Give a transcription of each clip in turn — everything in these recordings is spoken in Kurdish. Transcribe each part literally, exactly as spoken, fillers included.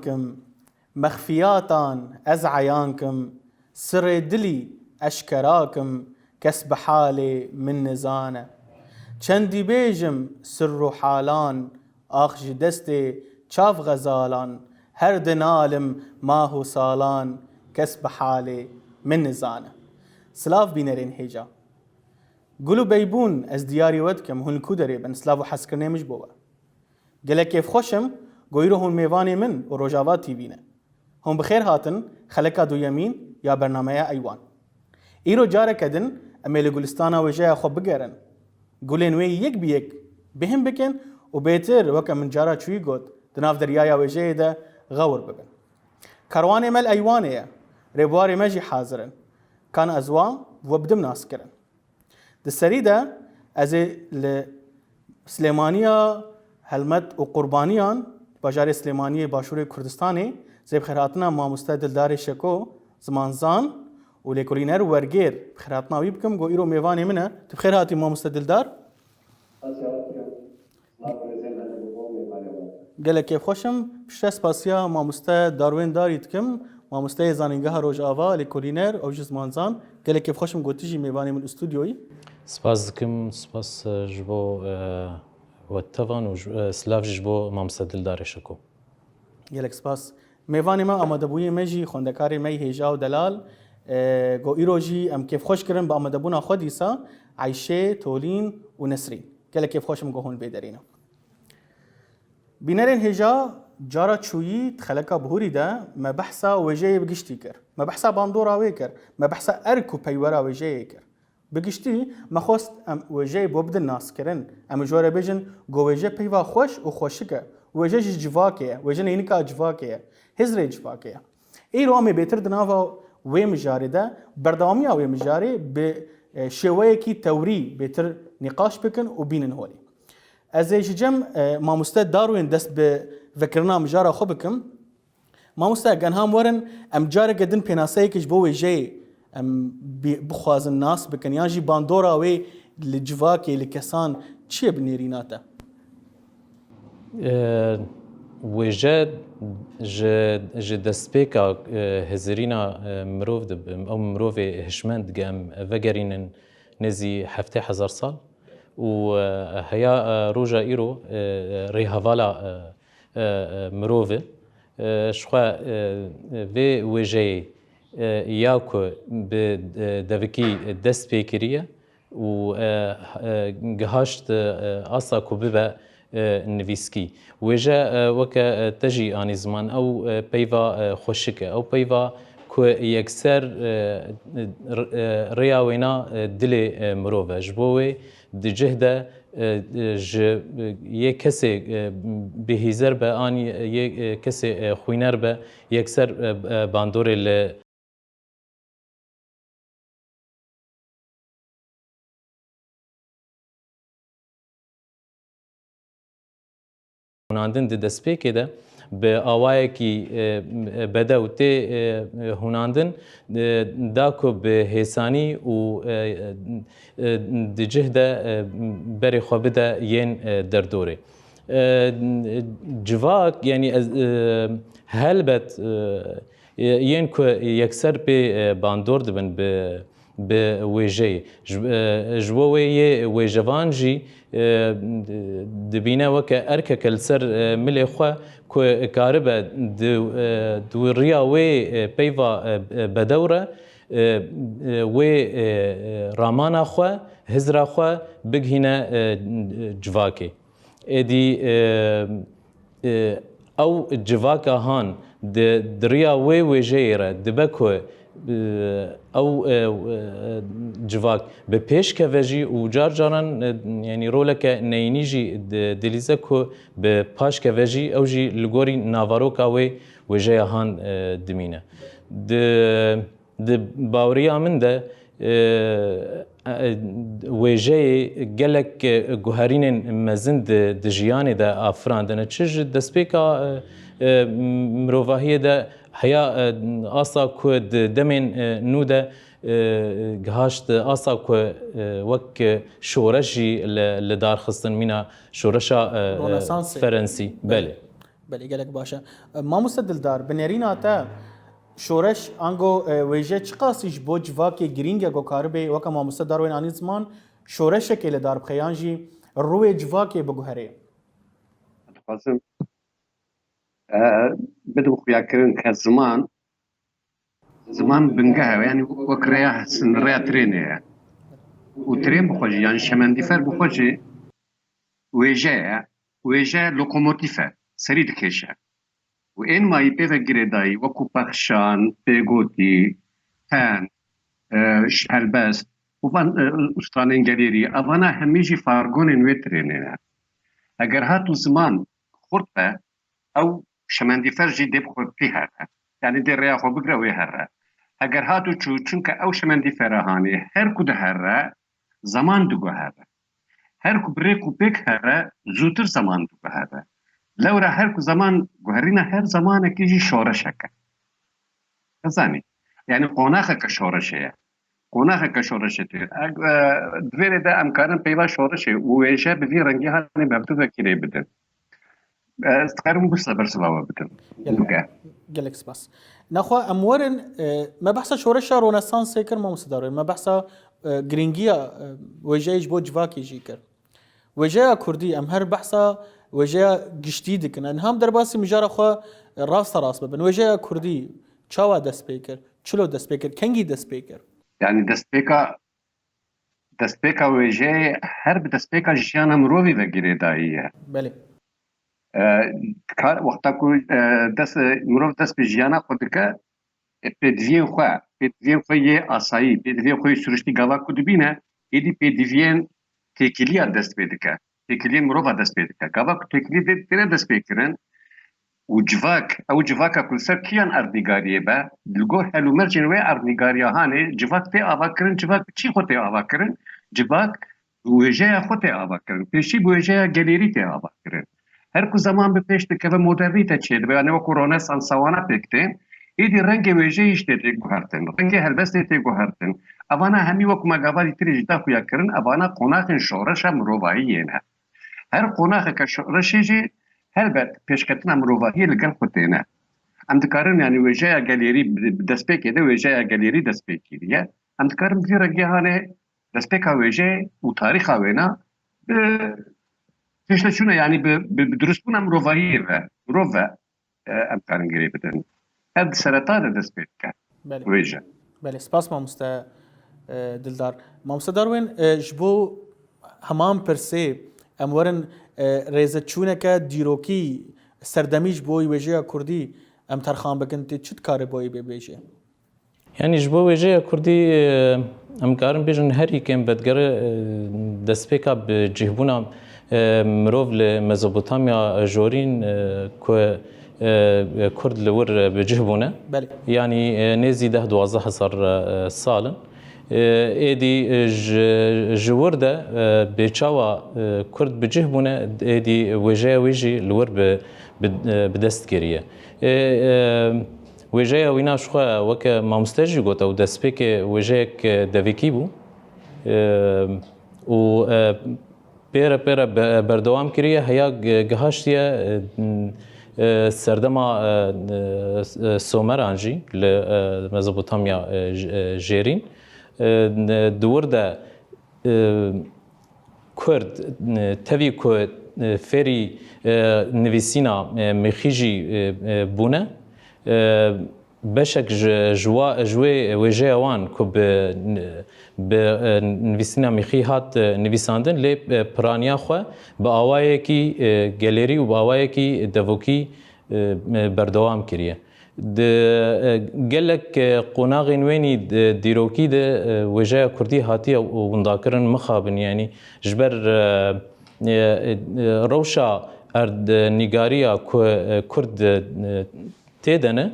kim, mexfiyatan ez eyan kim, sirê dilî eşkera kim, kes bi halê min nizane. Çendî bêjim sir û halan, ax ji destê çav xezalan, her dinalim mah û salan, kes bi halê min nizane. Silav bînerên hêja. Gul û Beybûn, ez diyarî we dikim, hûn li ku derê bin, silav û hezkirinê min ji bo we. Gelek kêfxweş im, ku îro hûn mêvanê min û Rojava T V ne. Hûn bi xêr hatin xeleka duyemîn ya bernameya Eywan. Îro careke din em ê li gulistana wêjeya xwe bigerin. Gulên wê yek bi yek bêhn bikin û bêtir, weke min cara çûyî got, di nav deryaya wêjeyê de xewr bibin. Karwanê me li Eywanê ye. Rêbuarê me jî hazir in. Kan ez wan bi we bidim naskirin. Di serî de ez ê li Silêmaniya Helmet û Qurbaniyan, bajarê Silêmaniyê Başûrê Kurdistanê, zê bi xêrhatina mamoste Dildarê Şeko, zimanzan û lêkolîner wergêr, bi xêrhatina wî bikim, ku îro mêvanê min e. Tu bi xêr hatî mamoste Dildar. Gelek kêfxweş im. Piştre spasiya mamoste Darwên Darî dikim, mamosteyê Zanîngeha Rojava, lêkolîner, ew jî zimanzan. Gelek kêfxweş im ku tu jî mêvanê min û stûdyoyî. Spas dikim, spas, e, ji bo, e, we tevan û ji, e, silav jî ji bo mamoste Dildarê Şeko. Gelek spas. Mêvanê me, amadebûyê me jî xwendekarê me yî hêja û delal, e, ku îro jî em kêfxweş kirin bi amadebûna xwe dîsa, Eyşê, Tolîn û Nesrîn. Gelek kêfxweş im ku hûn vê derê ne. Bînerên hêja, cara çûyî di xeleka bihurî de me behsa wêjeyê bi giştî kir. Me behsa bandora wê kir. Me behsa erk û peywera wêjeyê kir. Bi giştî me xwest em wêjeyê bo bidin naskirin. Em ê ji we re bêjin ku wêje peyva xweş û xweşik e. Wêje ji civakê ye. Wêje neynika civakê ye. Hizrê civakê ye. Îro em ê bêtir di nava wê mijarê de, berdewamiya wê mijarê bi, e, şêweyekî tewrî bêtir nîqaş bikin û bînin holê. Ez ê ji cem, e, mamoste Darwên dest bi vekirina mijara xwe bikim. Mamoste, genha em werin, em careke din pênaseyek ji bo wêjeyê em bi-, bixwazin nas bikin, yan jî bandora wê li civakê, li kesan çi ye bi nêrîna te? E, wêje ji, ji destpêka, e, hizirîna, e, mirov dibe, ew mirovê hişmend, digem vegerînin nêzî heftê hezar sal û, e, heya, e, roja îro, e, rêhevala, e, e, e, mirov e. E, ji xwe, e, vê wêjeyê, e, ya ku bi, e, devikî dest pê kiriye û, e, e, gihaşt, e, asta ku bibe, e, nivîskî. Wêje, e, weke, e, te jî anî ziman, ew, e, peyva, e, xweşik e. Ew peyva ku yekser, e, r-, e, rêya wêna, e, dilê, e, mirov e. Ji bo wê di cih de, e, e, ji, e, yê kesê, e, bihîzer be an yê, e, kesê, e, xwîner be, yekser, e, e, bandorê li Hunandin di destpêkê de bi awayekî, e, bedew tê, e, hunandin, e, da ku bi hêsanî û, e, e, di cih de, e, berê xwe bide yên, e, derdorê. E, civak, yanî ez, e, helbet, e, e, yên ku yekser pê, e, bandor dibin bi, bi wêjeyê. Ji, e, ji bo wê yê wêjevan jî, e, dibîne weke erkeke li ser, e, milê xwe ku karibe di, e, di riya wê, e, peyva, e, bedew re, e, e, wê, e, e, ramana xwe, hizra xwe bigihîne, e, civakê. Êdî, e, e, ew civaka han di, di riya wê wêjeyê re dibe ku, e, ew, e, e, civak bi pêş keve jî û car caran, e, yanî roleke neyînî jî di, dilîze ku bi paş keve jî, ew jî li gorî navaroka wê wêjeya han, e, dimîne. Di Di baweriya min de, e, e, wêjeyê gelek, e, guherînên mezin di, di jiyanê de afirandine. Çi ji destpêka, e, e, mirovahiyê de heya, e, asta ku di demên, e, nû de, e, gihaşt asta ku, e, wek şoreş jî li, li dar xistin mîna şoreşa, e, e, Ronesansê. Ferensî. Belê. Belê. Belê, gelek baş e. E, Mamoste Dildar, bi nerîna te şoreş ango, e, wêje çiqasî ji bo civakê girîng e ku karibe weke Mamoste Darwên anî ziman şoreşekê li dar bixe yan jî rûyê civakê biguherê? Dixwazim, e, bidim xuyakirin ke ziman, ziman bingeh e, yanî wek rêya, rêya trênê ye. Û trên bi xwe jî, yanî şemendîfer bi xwe jî wêje ye. Wêje lokomotîf e, serî dikêşe. Û ên mayî pê ve girêdayî, wekû pexşan, pêgotî, ten, e, ş-, helbest, û van, e, stranên gelêrî, evana hemî jî fargonên wê trênê ne. Eger hat û ziman xurt be, ew şemendîfer jî dê bi xwe pê here. Yanî dê rêya xwe bigire wê here. Eger hat û çû, çunke ew şemendîfera hanê her ku dihere, zeman diguhere. Her ku bi rêk û pêk here, zûtir zeman diguhere. Lewra her ku zeman guherîne, her zemanekî jî şoreşek e. Dizanî? Yanî qonaxeke şoreşê ye. Qonaxeke şoreşê tê. Eg-, e, di vê rê de em karin peyva şoreşê û wêje bi vî rengî hanê mevdûvekî rê bidin. Ez dikarim wisa bersiva we bidim. Gelek, Bûke. Gelek spas. Naxwe em werin, e, me behsa şoreşa Ronesansê kir, Mamoste Darwên. Me behsa, e, girîngiya, e, wêjeyê ji bo civakê jî kir. Wêjeya Kurdî, em her behsa wêjeya giştî dikin. Em ham derbasî mijara xwe, e, rasta rast bibin. Wêjeya Kurdî çawa dest pê kir? Çilo dest pê kir? Kengî dest pê kir? Yanî destpêka, destpêka wêjeyê her bi destpêka jiyana mirovî ve girêdayî ye. Belê. E, kar, wexta ku, e, dest, mirov dest bi jiyana xwe dike, e, pêdiviyên xwe, pêdiviyên xwe yê asayî, pêdiviyên xwe yê siruştî gava ku dibîne, êdî pêdiviyên têkiliya dest pê dike. Têkiliyên mirova dest pê dike. Gava ku têkilî dê, têne dest pê kirin û civak, ew civaka ku li ser kiyan erdnîgariyê be, li gor hel û mercên wê erdnîgariya hanê civak tê ava kirin, civak bi çî xwe tê ava kirin, civak bi wêjeya xwe tê ava kirin. Pêşî bi wêjeya gelêrî tê ava kirin. Her ku zeman bi pêş dikeve, modernîte çêdibe, yanî wekû Ronesansa wana pêk tê, êdî rengê wêjeyê jî tê, tê guhertin. Rengê helbestê tê guhertin. Evana hemî wekû me gava dîtirê jî da xuya kirin, evana qonaxên şoreşa mirovayî yê ne. Her qonaxeke şoreşê jî helbet pêşketina mirovahiyê li gel xwe têne. Em dikarin, yanî wêjeya gelêrî bi, bi destpêkê de wêjeya gelêrî destpêkî ye. Em dikarin bi vî rengê hanê destpêka wêjeyê û tarîxa wêna bi pêşveçûna, yanî bi, bi, bi dirustbûna mirovahiyê ve, mirov ve, e, em karin girê bidin. Ev di sereta de dest pê dike. Belê. Wêje. Belê, spas mamoste, e, Dildar. Mamoste Darwên, e, ji bo heman pirsê em werin, e, rêzeçûneke dîrokî serdemî ji bo wêjeya kurdî em terxan bikin, tê çi dikare bo wê bê bêje? Yanî ji bo wêjeya kurdî, e, em karin bêjin herî kêm vedigere, e, destpêka bi cihbûna, e, mirov li Mezopotamya jorîn, e, ku, e, kurd li wir, e, bi cih bûne. Belê. Yanî, e, nêzî deh duwazdeh hezar, e, sal in. E, êdî, e, ji, ji wir de, e, bê çawa, e, kurd bi cih bûne, êdî wêjeya wî jî li wir bi, bi, e, bi dest kiriye. E, e, Wêjeya wîna ji xwe, weke mamoste jî got, ew destpêkê wêjeyek devîkî bû. E, û, e, pê re pê re be-, berdewam kiriye, heya ge-, gihaştiye, e, e, serdema, e, e, Someran jî li, e, Mezopotamya, e, j-, e, jêrîn. E, di wir de, e, Kurd, e, tevî ku, e, fêrî, e, nivîsîna, e, mîxî jî, e, e, bûne, e, beşek ji, ji wa-, ji wê wêjeya wan ku bi, bi, e, nivîsîna mîxî hat, e, nivîsandin, lê, e, piraniya xwe bi awayekî, e, gelêrî û bi awayekî devokî, e, e, berdewam kiriye. Di, e, gelek, e, qonaxên wênî di dîrokî de, e, wêjeya kurdî hatiye windakirin, mixabin, yanî ji ber, e, e, e, rewşa erdnîgariya ku, e, kurd, e, tê de ne,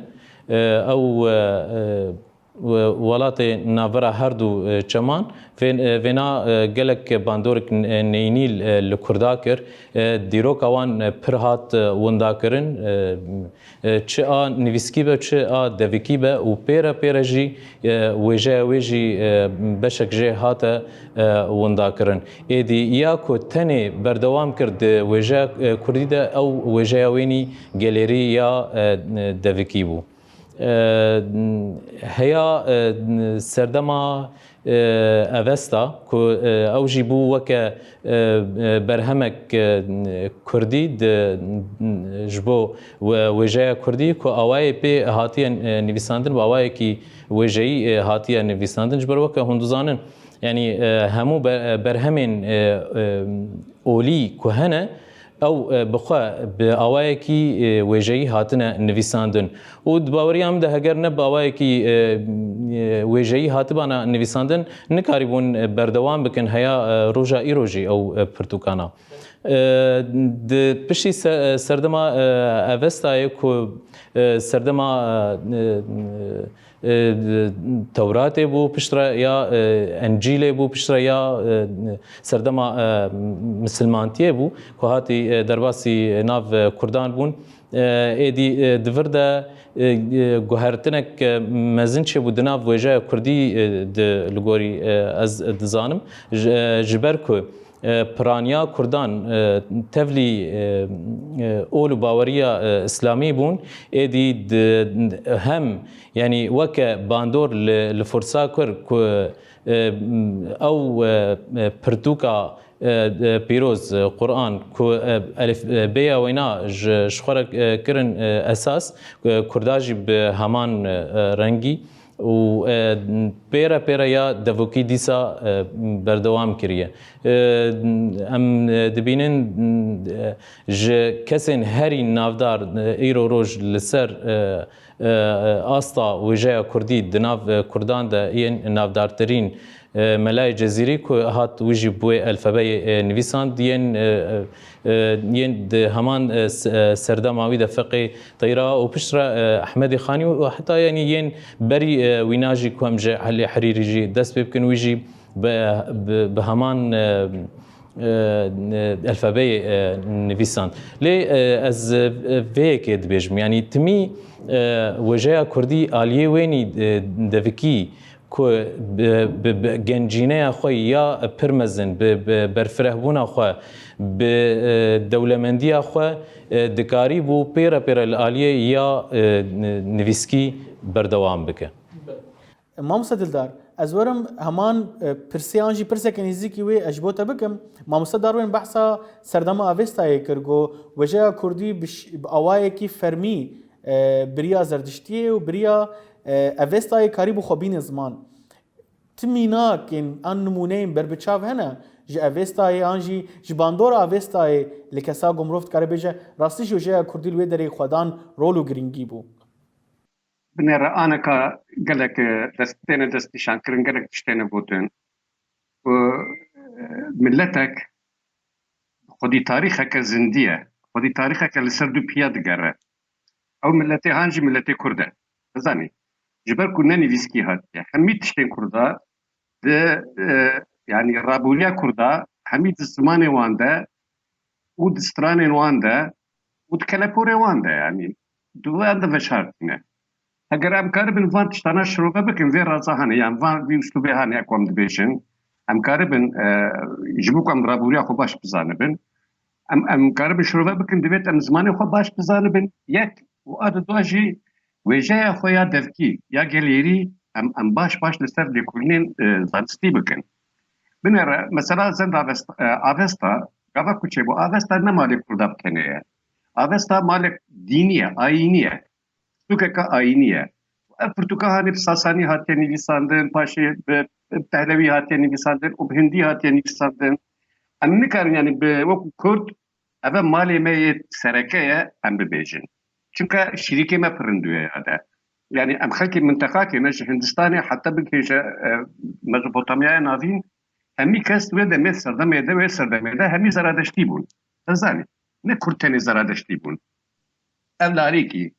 e, ew, e, e, welatê navbera her du, e, çeman. Vê-, e, vêna, e, gelek bandorek, e, neyînî, e, li Kurda kir. E, dîroka wan, e, pir hat, e, windakirin. E, e, çi a nivîskî be, çi a devikî be û pêre pêre jî, e, wêjeya wê jî, e, beşek jê hate, e, windakirin. Êdî ya ku tenê berdewam kir di wêjeya, e, kurdî de, ew wêjeya wênî gelêrî ya, e, devikî bû. E, heya, e, serdema, e, Avesta ku, e, ew jî bû weke, e, e, berhemek, e, kurdî di, ji bo we-, wêjeya kurdî ku awayê pê hatiye, e, nivîsandin, bi awayekî wêjeyî, e, hatiye nivîsandin, ji ber weke hûn dizanin, yanî, e, hemû be-, berhemên, e, e, olî ku hene, ew, e, bi xwe bi awayekî, e, wêjeyî hatine nivîsandin. Û di baweriya min de heger ne bi awayekî, e, e, wêjeyî hatibana nivîsandin, nikarîbûn, e, berdewam bikin heya, e, roja îro jî ew, e, pirtûkana. E, di piştî se-, e, serdema, e, Avestayê ku, e, serdema, e, e, e, Tewratê bû, piştre ya, e, Encîlê bû, piştre ya, e, serdema, e, misilmantiyê bû, ku hatî, e, derbasî nav, e, kurdan bûn. E, êdî, e, di vir de, e, e, guhertinek, e, mezin çêbû di nav wêjeya kurdî, e, de li gorî, e, ez dizanim. Ji, e, ji ber ku e, piraniya kurdan, e, tevlî, e, e, ol û baweriya, e, îslamî bûn, êdî di, hem, yanî weke bandor li, li Fursa kir ku, e, ew, e, e, pirtûka, e, e, pîroz, e, Quran ku, e, elif, e, bêya wêna ji, ji xwe re, e, kirin, e, esas, e, kurda jî bi heman, e, e, rengî. Û, e, pêre pêre ya devokî dîsa, e, berdewam kiriye. E, em, e, dibînin, e, ji kesên herî navdar, e, îro roj li ser, e, e, asta wêjeya kurdî di nav, e, kurdan de yên navdartirîn, e, Melayê Cezîrî ku hat wî jî bi wê elfebeyê, e, nivîsand, yên, e, e, e, yên di heman, e, s-, e, serdema wî de Feqê Teyra û piştre, e, Ehmedê Xanî û heta, yanî, yên berî, e, wîna jî ku em ji Elî Herîrî jî dest pê bikin, wî jî bi, bi, bi heman, e, e, e, elfebeyê, e, nivîsand. Lê, e, ez, e, vê yekê dibêjim, yanî timî, e, wêjeya kurdî aliyê wênî, e, devikî ku bi, bi, bi gencîneya xwe ya pir mezin, bi, bi berfirehbûna xwe, bi, e, dewlemendiya xwe, e, dikarîbû pêre pêre li aliyê ya, e, ni-, nivîskî berdewam bike. Mamoste Dildar, ez werim heman, e, pirsê an jî pirseke nêzîkî wê ez ji bo te bikim. Mamoste Darwên behsa serdema Avestayê kir, got, wêjeya kurdî bi ş-, bi awayekî fermî, e, biriya Zerdiştiyê û biriya, e, Avestayê karîbû xwe bîne ziman. Ti mînakên an nimûneyên berbiçav hene ji Avestayê an jî ji bandora Avestayê li kesa ku mirov dikare bêje, rastî jî wêjeya kurdî li wê derê xwedan rol û girîngî bû. Binêre aneka gelek, e, dest, têne destnîşankirin, gelek tişt têne gotin. Û, e, miletek xwedî tarîxeke zindî ye. Xwedî tarîxeke li ser du piya digere. Ew miletê han jî miletê Kurd e. Bizanî. Ji ber ku ne nivîskî hatiye. Hemî tiştên Kurda di, e, yanî rabûriya Kurda hemî di zimanê wan de û di stranên wan de û di keleporê wan de, yanî di wan de veşartîne. Heger em karibin van tiştana şirove bikin, vê raza hane, yan van vî uslûbê hane ku em dibêjin, em karibin, e, ji bo ku em rabûriya xwe baş bizanibin, em, em karibin şirove bikin, divêt em zimanê xwe baş bizanibin, yek, û a di dua jî wêjeya xwe ya devkî, ya gelêrî, em, em baş baş li ser lêkolînên, e, zanistî bikin. Binêre, mesela Zend Avest-, e, Avesta, gava ku çêbû, Avesta ne malê Kurda bi tenê ye. Avesta malek dînî ye, ayînî ye. Pirtûkeke ayînî ye. Ev pirtûka hanê bi Sasanî hatiye nivîsandin, paşê bi Pehlewî hatiye nivîsandin û bi Hindî hatiye nivîsandin. Em nikarin, yanî, bi wekî Kurd, ev e malê me yê sereke ye, em bibêjin. Çunke şîrîkê me pirindû ye ya de. Yanî em xelkê minteqakê ne, ji Hindistanê heta bigihêje, e, Mezopotamyaya Navîn, hemî kes wê demê serdemê de, wê serdemê de hemî Zeradeştî bûn. Ez zanî, ne Kurd tenê Zeradeştî bûn. Ev larêkî.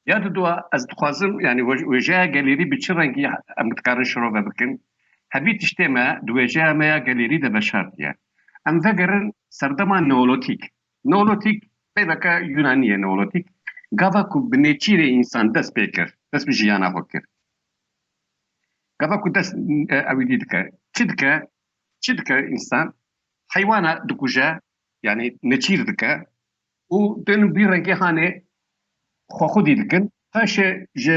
Ya di dua ez dixwazim, yani wê-, wêjeya gelêrî bi çi rengî em dikarin şirove bikin? Hemî tiştê me di wêjeya me ya gelêrî de veşartiye. Em vegerin serdema neolotîk. Neolotîk peyveke Yunanî ye neolotîk. Gava ku bi nêçîrê însan dest pê kir, dest bi jiyana xwe kir. Gava ku dest, e, ewî dî dike. Çi dike? Çi dike însan? Heywana dikuje, yani neçîr dike û tên bi rengê hanê xwe xwedî dikin. Paşê ji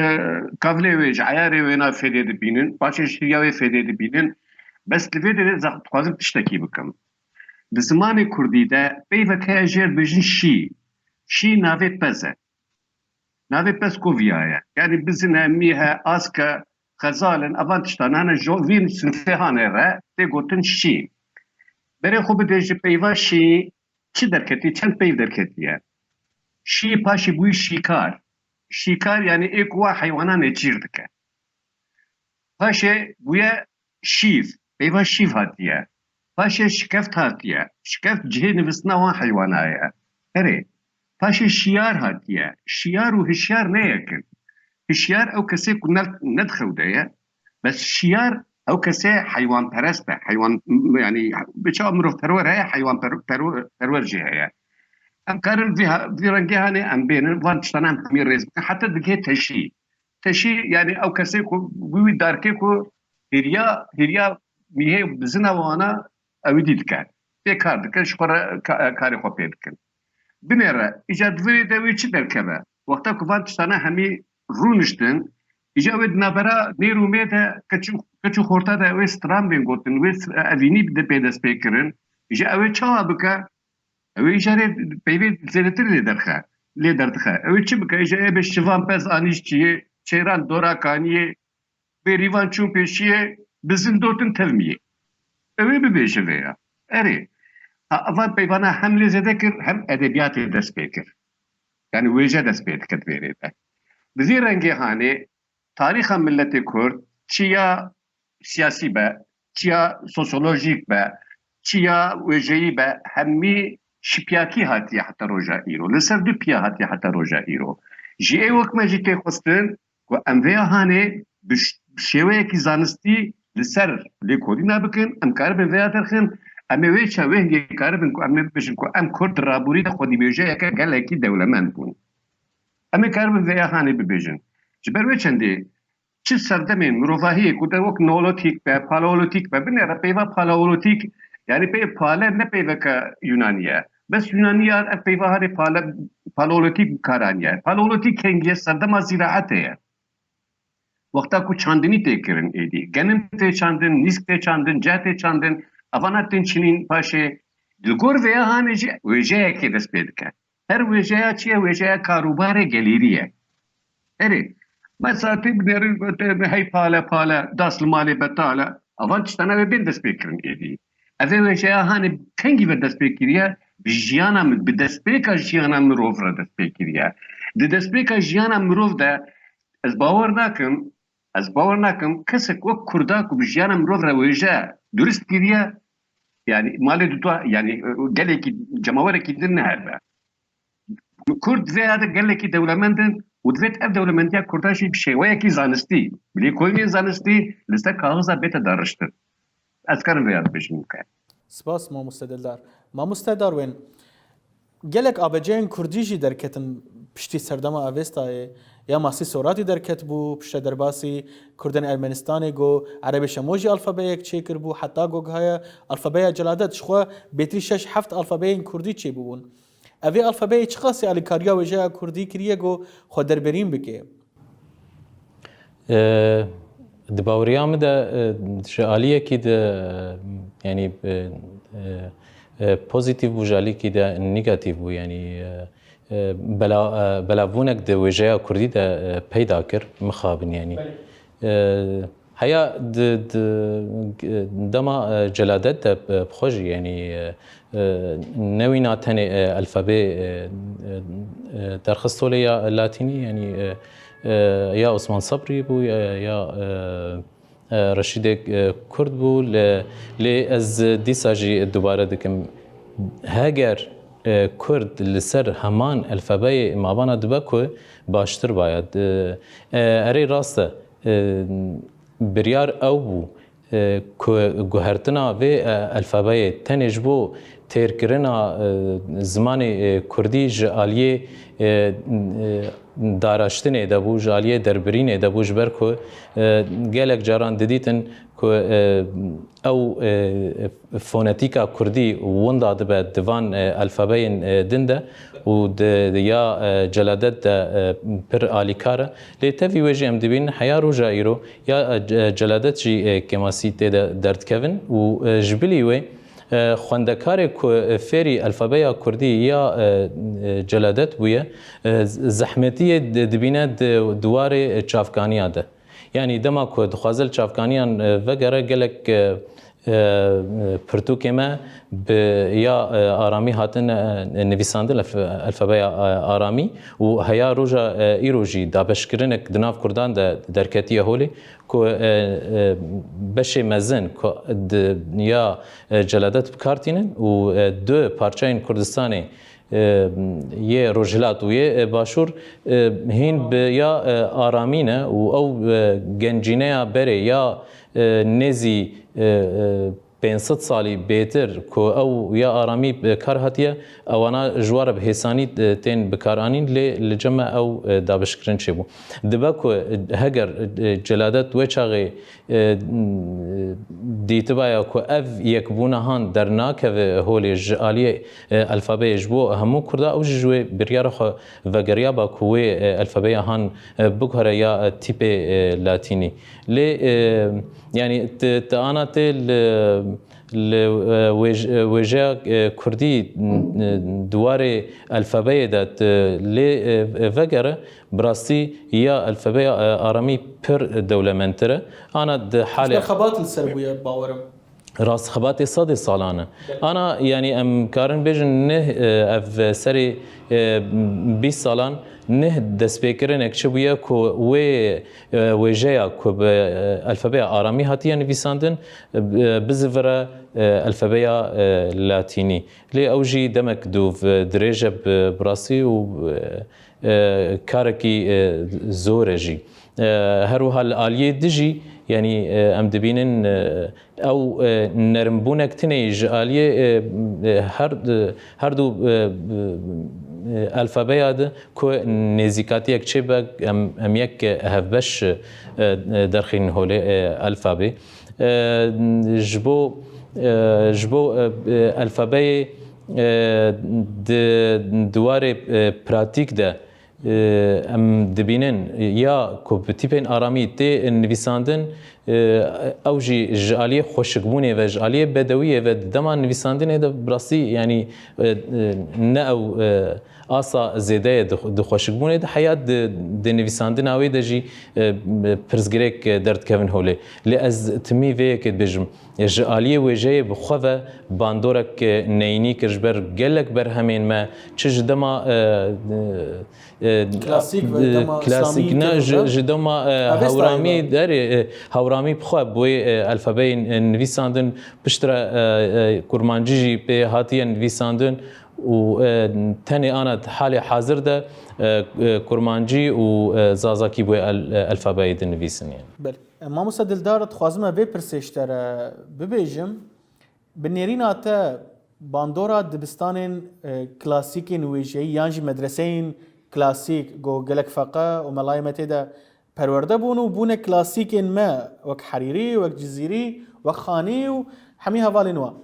kavlê wê, ji eyarê wê na fêdê dibînin, paşê ji şiriya wê fêdê dibînin. Bes li vê derê ez dixwazim tiştekî bikim. Di zimanê kurdî de peyvek heye jê re dibêjin şî. Şî navê pez e. Navê pez koviya ye. Yani bizin e, mîh e, ask e, xezal in, evan tiştan hene, jo-, vîn sinfê hanê re tê gotin şî. Berê xwe bidê ji peyva şî çi derketî, çend peyv derketiye. Şî paşê bûyî şîkar. Şîkar yani ê ku wa heywana nêçîr dike. Paşê bûye şîv, peyva şîv hatiye. Paşê şikeft hatiye. Şikeft cihê nivîstina wan heywana ye. Erê. Paşê şiyar hatiye. Şiyar û hişyar ne yek in. Hişyar ew kesê ku ne, ne di xew de ye. Bes şiyar ew kesê heywanperest e. Heywan, yani bi çawa mirov perwer heye, heywan per-, perwer, perwer jî heye. Em karin vî ha-, vî rengê hanê em bênin, van tiştana em hemî rêz bikin. Heta digihê teşî. Teşî, yani ew kesê ku wî, wî darkê ku hêriya, hêriya mîhê bizina wana ewî dî dike. Tê kar dike, ji xwe re ka-, karê xwe pê dikin. Binêre, îca di vê de wê çi derkeve? Wexta ku van tiştana hemî rûniştin, îca wê di navbera nêr û mê de, keç û, keç û xorta de wê stran bên gotin, wê s-, evînî de pê dest pê kirin. Îca ew ê çawa bike? Ew ê îca rê peyvê zêdetir lê derxe, lê derdixe. Ew ê çi bike? Îca ê bê şivan pez anî ji çiyê, çêran dora kaniyê, bêrîvan çûn pêşiyê, bizin dotin tevmiyê. Ew ê bibêje vê ya. Erê, ha, evan peyvana hem lê zêde kir, hem edebiyatê dest pê kir. Yani wêje dest pê dike di vê rê de. Bi vî rengê hanê tarîxa miletê Kurd, çi ya siyasî be, çi ya sosyolojîk be, çi ya wêjeyî be, hemî şipiyakî hatiye heta roja îro. Li ser du piya hatiye heta roja îro. Ji ê wek me jî tê xwestin ku em vêya hanê bi ş-, bi şêweyekî zanistî li ser lêkolîna bikin, em karibin vêya derxin, em ê wê ça-, wê hingê karibin ku em ê bibêjin ku em Kurd di rabûrî de xwedî wêjeyeke gelekî dewlemend bûn. Em ê karibin vêya hanê bibêjin. Ji ber wê çendê çi serdemên mirovahiyê ku de wek neolotîk be, paleolotîk be, binêre peyva paleolotîk, yani pê pale ne peyveke Yunanî ye. Bes Yunaniyan ev peyva hanê pale, paleolotîk bi kar aniye. Paleolotîk kengî ye? Serdema zîraetê ye. Wexta ku çandinî tê kirin êdî. Genim tê çandin, nîsk tê çandin, ceh tê çandin, evana tên çinîn paşê. Li gor vêya hanê jî wêjeyekê dest pê dike. Her wêjeya çi ye? Wêjeya karûbarê gelêrî ye. Erê, mesela tê binêrin, gotin hey pale pale, das li malê betale. Evan tiştana wê bên dest pê kirin êdî. Ev ê wêjeya hanê kengî ve dest pê kiriye? Bi jiyana min, bi destpêka jiyana mirov re dest pê kiriye. Di destpêka jiyana mirov de ez bawer nakim, ez bawer nakim kesek wek Kurda ku bi jiyana mirov re wêje durist kiriye, yani malê duda, yani, e, gelekî, cemawerekî din nehebe. Kurd vê ya de gelekî dewlemend in û divêt ev dewlemendiya Kurdan jî bi şêweyekî zanistî, bi lêkolînên zanistî li ser kaxiza bête dariştin. Ez karim vê ya bibêjim weke. Spas, mamoste Dildar. Mamoste Darwên, gelek A B C'yên Kurdî jî derketin piştî Serdema Avêstayê. Ya Masî Soratî derketibû, piştre derbasî Kurdên Ermenistanê got, Erebê Şemo jî alfabeyek çêkiribû, heta got haya alfabeya Celadet. Ji xwe bêtirî şeş heft alfabeyên Kurdî çêbûbûn. Evê alfabeyê çiqasî alîkariya wêjeya Kurdî kiriye ku xwe derberîn bike? E, di baweriya min de, e, ji aliyekî de, e, yanî, e, e, e, pozîtîf bû, ji aliyekî de negatîf bû. Yanî, e, e, bela-, e, belavbûnek di wêjeya Kurdî de, e, peyda kir, mixabin yanî. Belê. E, Heya di, di, dema, e, Celadet de, e, bi xwe jî, yanî, e, e, newîna tenê, e, alfabê, e, e, e, derxist holê ya latînî, yanî, e, e, ya Osman Sabrî bû, ya, ya, e, e, Reşîdê, e, Kurd bû, lê, lê ez dîsa jî dubare dikim, heger E, Kurd li ser heman elfabeyê mavana dibe ku baştir baya. Di, e, erê rast e, e, biryar ew bû, e, ku guhertina vê, e, elfabeyê tenê ji bo têrkirina, e, zimanê, e, kurdî ji aliyê, e, e, daraştinê de bû, ji aliyê derbirînê de bû, ji ber ku, e, gelek caran didîtin ku, e, ew, e, fonetîka kurdî winda dibe di van, e, elfabeyên, e, din de û di, di ya, e, celadet de, e, pir alîkar e. Lê tevî wê jî em dibînin heya roja îro ya, e, ce-, celadet jî, e, kêmasî tê de derdikevin û, e, ji bilî wê, e, xwendekarê ku, e, fêrî elfabeya kurdî ya, e, e, celadet bûye, e, z-, zehmetiyê di-, dibîne di, di warê çavkaniya de. Yanî dema ku dixwaze li çavkaniyan, e, vegere, gelek, e, e, pirtûkê me bi ya, e, aramî hatin, e, nivîsandin, elf-, elfabeya, e, aramî û heya roja, e, îro jî dabeşkirinek di nav kurdan de derketiye holê ku, e, e, beşê mezin ku di ya, e, celadet bi kar tînin û, e, du parçeyên Kurdistanê, e, yê Rojhilat û yê, e, Başûr, e, hîn bi ya, e, aramî ne û ew, e, gencîneya berê ya, e, nêzî, e, e, pênc sed salî bêtir ku ew ya aramî bi kar hatiye, ewana ji wa re bi hêsanî, e, tên bikaranîn, lê li cem me ew, e, dabişkirin çêbû. Dibe ku, e, heger, e, celadet wê çaxê, e, dîtibaya ku ev yekbûna han dernakeve holê ji aliyê, e, elfabeyê ji bo hemû kurda, ew jî ji wê biryara xwe vegeriyaba ku wê, e, elfabeya han, e, biguhere ya, e, tîpê, e, latînî. Lê, e, yanî ti, ti ana tê li, li, e, wêj-, e, wêjeya, e, kurdî, e, di warê elfabeyê de ti lê, e, vegere, bi rastî ya elfabeya, e, aramî pir dewlemendtir e. Ana di halê Xebat li ser bûye, bawerim. Rast xebatê sedê salan e. Ana, yanî em karin bêjin neh, e, ev serê, e, bîst salan neh destpêkirinek çi bûye ku wê, e, wêjeya ku bi, e, elfebeya aramî hatiye nivîsandin, e, bi-, bizivire, e, elfebeya, e, latînî. Lê ew jî demek dûv dirêj e bi, bi rastî û, e, e, karekî, e, zor e jî. E, her wiha li aliyê dijî, yanî, e, em dibînin, e, ew, e, nermbûnek tine ji aliyê, e, e, her, e, her du, e, e, elfabeya de ku nêzîkatiyek çêbe, em, em yek hevbeş, e, e, derxînin holê, e, elfabê. E, ji bo, e, ji bo, e, e, elfabeyê, e, di, di warê, e, pratîk de, e, em dibînin ya ku bi tîpên aramî tê nivîsandin, e, ew jî ji aliyê xweşikbûnê ve, ji aliyê bedewiyê ve di dema nivîsandinê de bi rastî, yanî, e, e, ne ew, e, asa zêde ye di, di xweşikbûnê de, heya di, di nivîsandina wê de jî, e, pirsgirêk derdikevin holê. Lê ez timî vê yekê dibêjim. Ji aliyê wêjeyê bi xwe ve bandorek, e, neyînî kir ji ber gelek berhemên me, çi ji dema, e, e, e, Klasîk ve e, dema klasîk Îslamî ne, kevin ji, ve. Ji dema, e, Avesta Hewramî ye. Derê, e, Hewramî bi xwe bi wê, e, elfabeyên, e, nivîsandin, piştre, e, e, kurmancî jî pê hatiye nivîsandin û, e, tenê ana halê hazir de, e, e, kurmancî û, e, zazakî bi wê el-, e, elfabeyê dinivîsin, yani. Belê. E, mamoste Dildar, dixwazim me vê pirsê ji te re bibêjim. Bi nêrîna te bandora dibistanên, e, klasîkên wêjeyî yan jî medreseyên klasîk, ku gelek feqe û melayê me tê de perwerde bûn û bûne klasîkên me, wek Herîrî, wek Cizîrî, wek Xanî û hemî hevalên wan.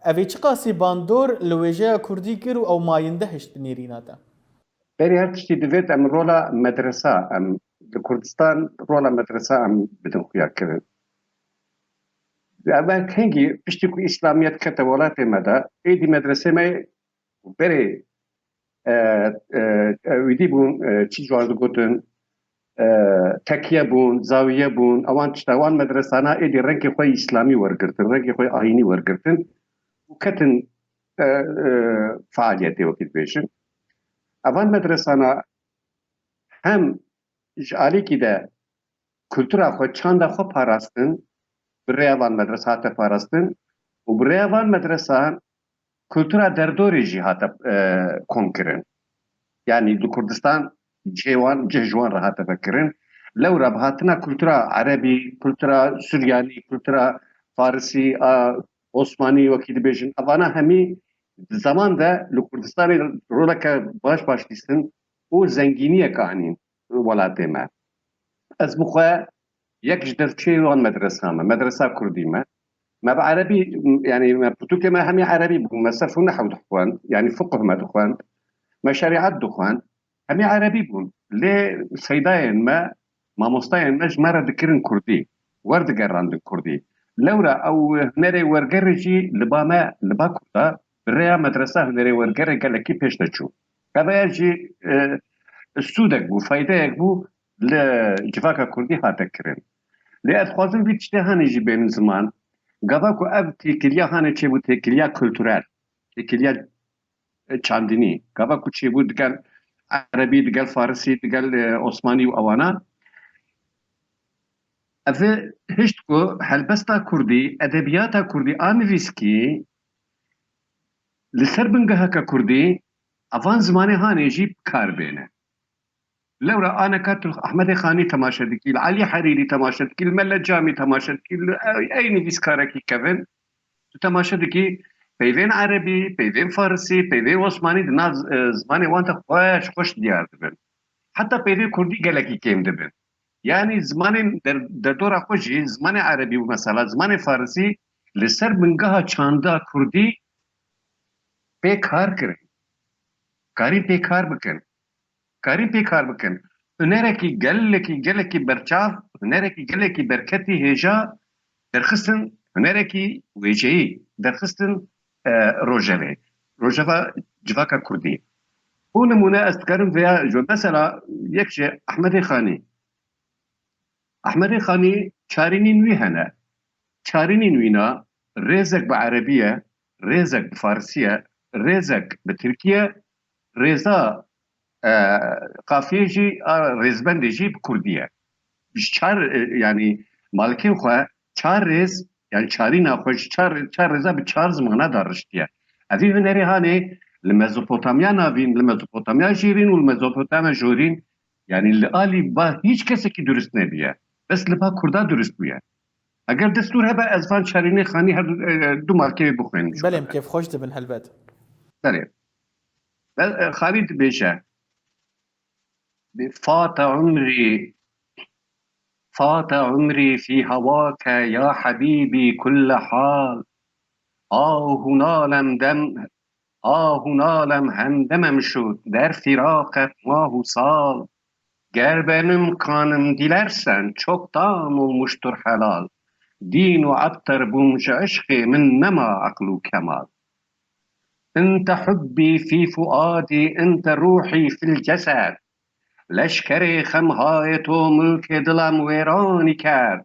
Evê çiqasî bandor li wêjeya kurdî kir û ew mayînde hişt bi nêrîna te? Berî her tiştî divêt em rola medresa, em li Kurdistan rola medresa em bidin xuyakirin. Ev hingî piştî ku îslamiyet kete welatê me de, êdî medresê me berê, e, e, ewîdî bûn, e, çi ji wan digotin, e, tekiye bûn, zawiye bûn, ewan tişta, wan medresana êdî rengê xwe îslamî wergirtin, rengê xwe ayînî wergirtin û ketin, e, e, faaliyetê wekî dibêjin. Evan medresana hem ji alîkî de kultura xwe, çanda xwe parastin, bi rêya van medresa hate parastin û bi rêya van medresan kultura derdorê jî hate, e, kom kirin. Yanî di Kurdistan cihê wan, cih ji wan re hate vekirin. Lewra bi hatina kultura erebî, kultura suryanî, kultura farisî, a, osmanî wekî dibêjin. Evana hemî di zeman de li Kurdistanê roleke baş baş dîstin û zengîniyek anîn welatê me. Ez bi xwe yek ji devçiyê wan medresa me, medresa kurdî me. Me bi erebî, yanî me pirtûkê me hemî erebî bûn. Me serf û nehw dixwend, yanî fiqh me dixwend. Me şerîet dixwend. Hemî erebî bûn. Lê seydayên me, mamostayên me ji me re dikirin kurdî. Werdigerandin kurdî. Lewra ew hunerê wergerê jî li ba me, li ba kurda, bi rêya medresa hunerê wergerê gelekî pêş de çû. Ev jî, e, sûdek bû, faydeyek bû li civaka kurdî hate kirin. Lê ez dixwazim vî tiştê hanê jî bênim ziman. Gava ku ev têkiliya hanê çêbû, têkiliya kulturel, têkiliya, e, çandinî, gava ku çêbû digel erebî, digel farisî, digel, e, osmanî û ewana, ev hişt ku helbesta kurdî, edebiyata kurdî a nivîskî li ser bingeheke kurdî, evan zimanê hanê jî bi kar bêne. Lewra aneka tu Ehmedê Xanî temaşe dikî, li Elî Herîrî temaşe dikî, li Mele Camî temaşe dikî, li ey, ey nivîskarekî kevin, tu temaşe dikî, peyvên erebî, peyvên farisî, peyvên osmanî di nav, e, zimanê wan de xweş xweş diyar dibin. Heta peyvên kurdî gelekî kêm dibin. Yanî zimanên der-, derdora xwe jî, zimanê erebî û mesela zimanê farisî li ser bingeha çanda kurdî pê kar kirin. Karîn pê kar bikin. Karîn pê kar bikin. Hunerekî gelekî, gelekî berçav, hunerekî gelekî berketî hêja derxistin, hunerekî wêjeyî derxistin, e, rojevê. Rojeva civaka kurdî. Bo nimûne ez dikarim vêya ji, mesela yek ji Ehmedê Xanî. Ehmedê Xanî çarînîn wî hene. Çarînîn wîna rêzek bi erebî ye, rêzek bi farisî ye, rêzek bi tirkî ye, rêza, e, qafiyê jî a rêzbendê jî bi kurdî ye. Ji çar, e, yanî malikên xwe çar rêz, yanî çarîna xwe ji çar, çar rêza bi çar zimana dariştiye. Evî hunerê hanê li Mezopotamya navîn, li Mezopotamya jêrîn û li Mezopotamya jorîn, yanî li alî ba hîç kesekî durist nebiye. Bes li ba kurda durist bûye. Eger destûr hebe, ez van çarînê Xanî her du, e, du malkê bixwînim. Belê, em kêfxweş dibin helbet. Belê. Be-, e, Xanî dibêje: فات عمري، فات عمري في هواك يا حبيبي كل حال. آه نالم dem, آه نالم همدمم شد در فراقت ماه و سال. Ger benim kanım dilersen çoktan olmuştur helal. Din û ebter bûm ji eşqê min nema aql û kemal. Ente hubbî fî fuadî, ente ruhî fil cesed. Leşkerê xemhayê to milkê dilem wêranî kerd.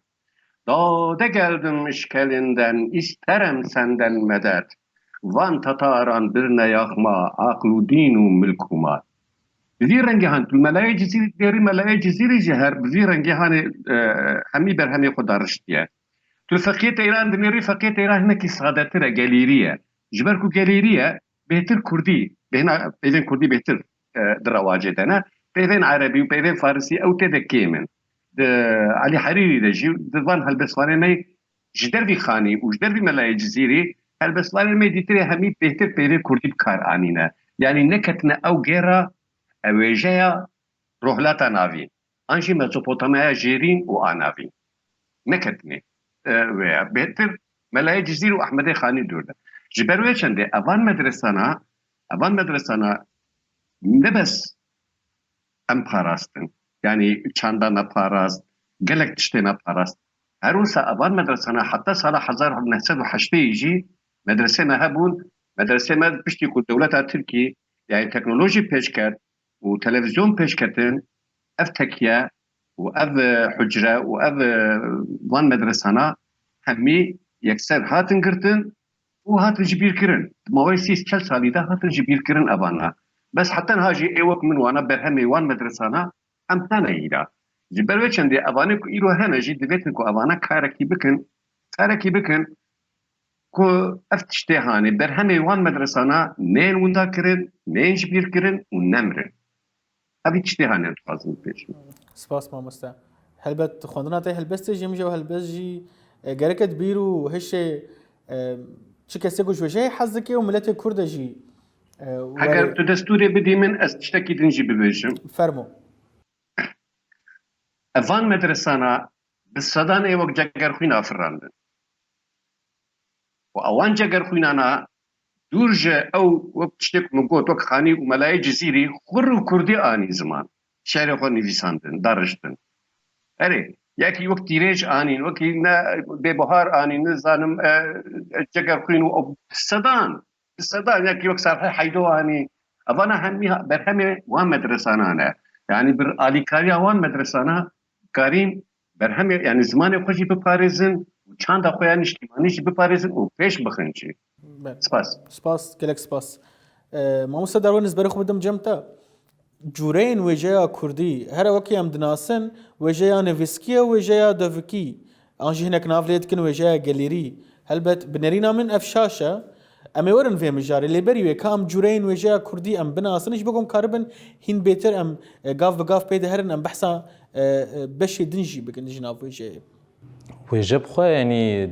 Dade geldim işkelinden, isterem senden medet. Van tataran birine yaxma, aql û dîn û milk û mal. Bi vî rengê han, tu Melayê Cizîrî dêrî, Melayê Cizîrî jî her bi vî rengê hanê, e, hemî berhemê xwe dariştiye. Tu Feqiyê Teyran dinêrî, Feqiyê Teyran hinekî sadetir e, gelêrî ye. Ji ber ku gelêrî ye, bêhtir kurdî, bêhna peyvên kurdî bêhtir, e, di rewacê de ne. Peyvên erebî û peyvên farisî ew tê de kêm in. Di Elî Herîrî de jî, di van helbestvanê me ji dervî Xanî û ji dervî Melayê Cizîrî, helbestvanê me dîtirê hemî bêhtir peyvê kurdî bi kar anîne. Yanî neketine ew gêra, ew wêjeya Rohlata Navîn. An jî Mezopotamyaya Jêrîn û a Navîn. Neketine, e, wê ya. Bêhtir Melayê Cizîr û Ehmedê Xanî dûr de. Ji ber wê çendê evan medresana, evan medresana ne bes em parastin. Yanî çanda me parast, gelek tiştê me parast. Her wisa evan medresana heta sala hezar û neh sed û heştê jî medresê me hebûn. Medresê me piştî ku dewleta Tirkî, yanî teknolojî pêş ket, û televîzyon pêş ketin, ev tekiye û ev, e, hucre û ev, e, van medresana hemî yekser hatin girtin û hatin ji bîr kirin. Di maweyê sî çel salî de hatin ji bîr kirin evana. Bes heta niha jî ê wek min wana berhemê wan medresana em nane îra. Ji ber wê çendê evanê ku îro hene jî divêtin ku evana karekî bikin, karekî bikin, ku ev tiştê hanê berhemê wan medresana nên winda kirin, nên ji bîr kirin û nemirin. Ev tiştê hanê dixwazin pêşin. Spas mamoste. Helbet xwendina te helbestê jî, em jî ew helbest jî, e, gerek e di bîr û hişê, e, çi kesê ku ji wêjeyê hez dike û miletê Kurd e jî, e, Heger werê tu destûrê bidî min, ez tiştekî din jî bibêjim. Fermo. Evan medresana bi sedan ê wek cegerxwîn afirandin. Û ewan cegerxwînana dûr ji ew, wek tiştê ku min got, wek Xanî û Melayê Cizîrî xur û kurdî anî ziman. Şerê xwe nivîsandin, dariştin. Erê, yekî wek Tîrêj anîn, wekî ne Bêbuhar anîn, nizanim, e, e, Cegerxwîn û ew bi sedan, bi sedan, yekî wek Serhê Heydo anî. Evana hemî ha-, berhemê wan medresana ne. Yanî bir alîkariya wan medresana karîn berhemê, yanî zimanê xwe jî biparêzin û çanda xwe ya niştimanî jî biparêzin û pêş bixin jî. Be- Spas. Spas, gelek spas. E, mamoste Darwin, ez berê xwe bidim cem te. Cûreyên wêjeya Kurdî, here wekî em dinasin, wêjeya nivîskî ye, wêjeya devikî. An jî hinek nav lê dikin wêjeya gelêrî. Helbet, bi nerîna min ev şaş e. Em ê werin vê mijarê, lê berî wê ka em cûreyên wêjeya Kurdî em binasin, ji bo ku em karibin hîn bêtir em, e, gav bi gav pê de herin, em behsa, e, e, beşê din jî bikin ji nav wêjeyê. Wêje bi xwe, yanî,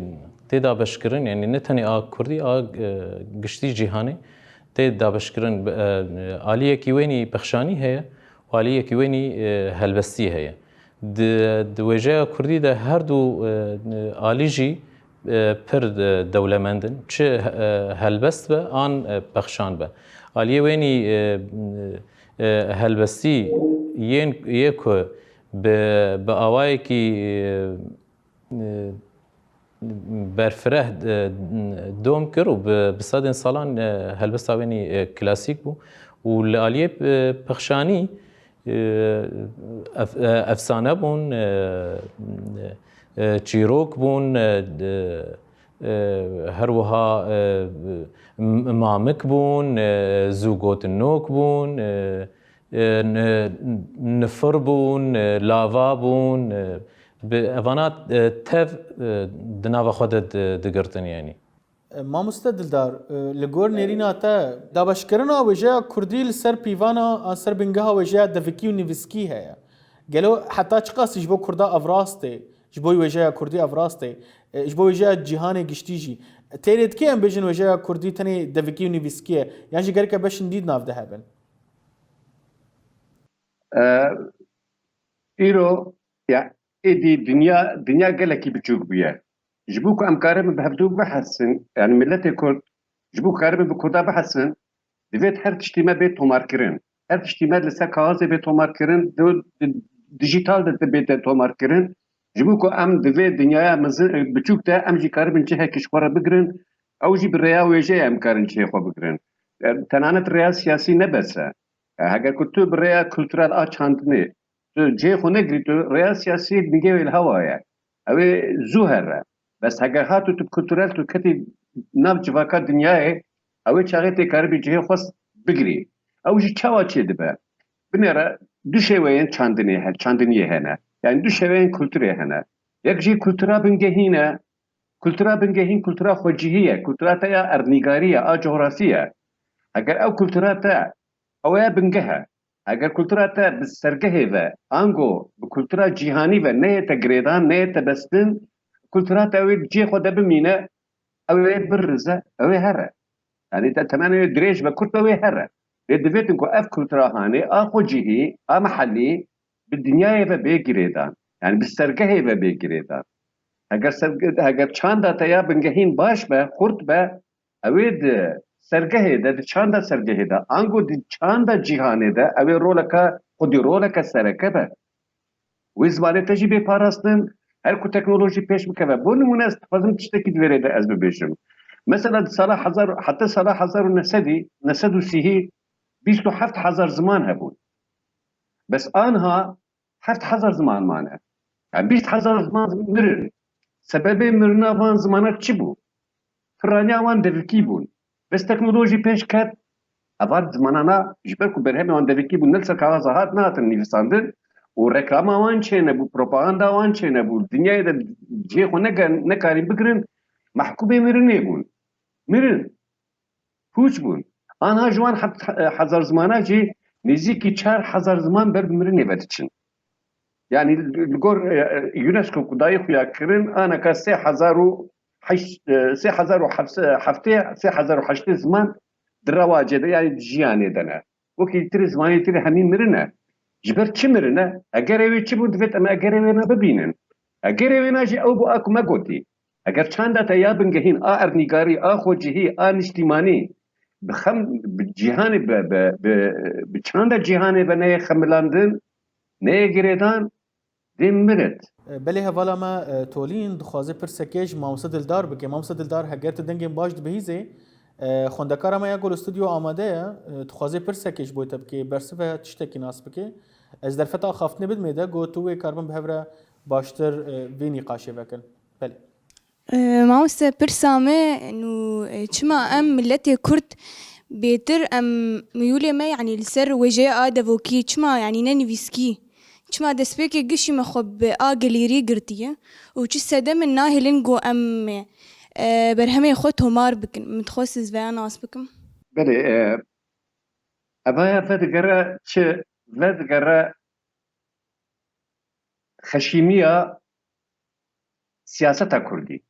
tê dabeşkirin, yanî ne tenê a Kurdî, a, e, giştî cîhanê tê dabeşkirin. E, aliyekî wênî pexşanî heye û aliyekî wênî, e, helbestî heye. Di, di wêjeya Kurdî de her du, e, alî jî, e, pir, e, dewlemend in. Çi, e, helbest be, an, e, pexşan be. Aliyê wênî, e, e, helbestî yên, yê ku bi, bi awayekî, e, e, berfireh, e, dom kir û bi, bi sedên salan, e, helbesta wênî, e, klasîk bû. Û li aliyê, e, pexşanî, e, ef-, e, efsane bûn, e, e, çîrok bûn, e, de, e, her wiha, e, m-, mamik bûn, e, zûgotinok bûn, e, e, n-, nifir bûn, e, lava bûn, e, bi evana, e, tev, e, di nava xwe de di-, digirtin, yanî. E, mamoste Dildar, e, li gor nêrîna te, dabeşkirina wêjeya Kurdî li ser pîvana an ser bingeha wêjeya devikî û nivîskî heye. Gelo heta çiqas ji bo Kurda ev rast e, ji bo wêjeya Kurdî ev rast e, e, ji bo wêjeya cîhanê giştî jî? Tê lê dikê em bêjin wêjeya Kurdî tenê devikî û nivîskî ye, yan jî gereke beşên dî di nav de hebin? E, îro, ya, êdî dinya, dinya gelekî biçûk bûye. Ji bo ku em karibin bi hevdû bihesin, yanî miletê Kurd, ji bo ku karibin bi Kurda bihesin, divêt her tiştî me bê tomarkirin. Her tiştî me li ser kaxizê bê tomarkirin, di, di, dijîtal de bê tomarkirin. Ji bo ku em di vê dinyaya mezin, biçûk de em jî karibin cihekî ji xwe re bigirin, ew jî bi rêya wêjeyê em karin cihê xwe bigirin. E, tenanet rêya siyasî ne bes e. E, heger ku tu bi rêya kulturel a çandinê tu cihê xwe negirî, tu rêya siyasî bingê wê li hewa ye. Ew ê zû here. Bes heger hatû tu kulturel tu ketî nav civaka dinyayê, ew ê çaxê tê karibî cihê xwe bigirî. Ew jî çawa çêdibe? Binêre du şêweyên çandinê he-, çandiniyê hene. Yanî du şêweyên kulturê hene. Yek jî kultura bingehîn e. Kultura bingehîn kultura xwecihî ye. Kultura te ya erdnîgarî ye, a cografî ye. Heger ew kultura te, ew ê bingeh e. Heger kultura te bi sergehê ve, ango bi kultura cîhanî ve neyête girêdan, neyête bestin, kultura te ew ê cihê xwe de bimîne, ew ê birrize, ew ê here. Yanî te temenê wê dirêj ve, kurt ve, wê here. Lê divêtin ku ev kultura hanê a xwecihî, a mehellî bi dinyayê ve bê girêdan. Yanî bi sergehê ve bê girêdan. Heger serge-, heger çanda te ya bingehîn baş be, xurt be, ew ê di sergehê de, di çanda sergehê de, ango di çanda cîhanê de, ew ê roleka, xwedî roleke sereke be. Wê zimanê te jî bê parastin, her ku teknolojî pêş bikeve. Bo nimûne ez dixwazim tiştekî di vê rê de ez bibêjim. Mesela di sala hezar, heta sala hezar û neh sedî, neh sed û sî, bîst û heft hezar ziman hebûn. Bes anha heft hezar ziman mane. Yani bîst hezar ziman mirin. Sebebê mirina van zimana çi bû? Piraniya wan devikî bûn. Bes teknolojî pêş ket, evan zimanana ji ber ku berhemê wan devikî bûn, ne li ser kaxaza hat, nehatin nivîsandin û reklama wan çênebû, propaganda wan çênebû, dinyayê de cihê xwe neke-, nekarîn bigirin, mehkûmê mirinê bûn. mirin. Pûç bûn. Anha ji wan heft hezar zimana jî nêzîkî çar hezar ziman ber bi mirinê ve diçin. Yani li gor, e, UNESCO ku dayî xuya kirin, aneka sê hezar û heşt, e, sê hezar û heftê, sê hezar û heştê ziman di rewacê de, yani di jiyanê de ne. Wekî tirî zimanê tirî hemî mirine. Ji ber çi mirine? Egerê wê çi bûn, divêt em egerê wê ne bibînin. Egerê wê ne jî ew bû a ku me gotî. Eger çanda te ya bingehîn, a erdnîgarî, a xwecihî, a niştîmanî, bi xem, bi cîhanê, bi, bi, bi, bi çanda cîhanê ve neyê xemilandin, neyê girêdan, dê miret. Belê hevala me, e, Tolîn dixwaze pirsekê ji Mamoste Dildar bike. Mamoste Dildar, heger tu dengên baş dibihîzê, e, xwendekara me ya ku li stûdyo amade ye, e, dixwaze pirsekê ji bo te bike, bersive tiştekî nas bike. Ez derfeta axaftinê bidim ê de, ku tu wê karibin bi hev re baştir, e, vê nîqaşê vekin. Belê. E, mamoste, pirsa me, nû, e, çima em miletê Kurd bêtir em miyûlê me, yanî li ser wêjeya a devokî, çima, yanî ne nivîskî? Çima destpêkê gişî me xwe bi a gelêrî girtiye û çi sedemên nahêlin ku em, e, berhemên xwe tomar bikin? Min dixwest ez veya nas bikim. Belê, e, evaya vedigere çi? Vedigere xeşîmiya siyaseta kurdî.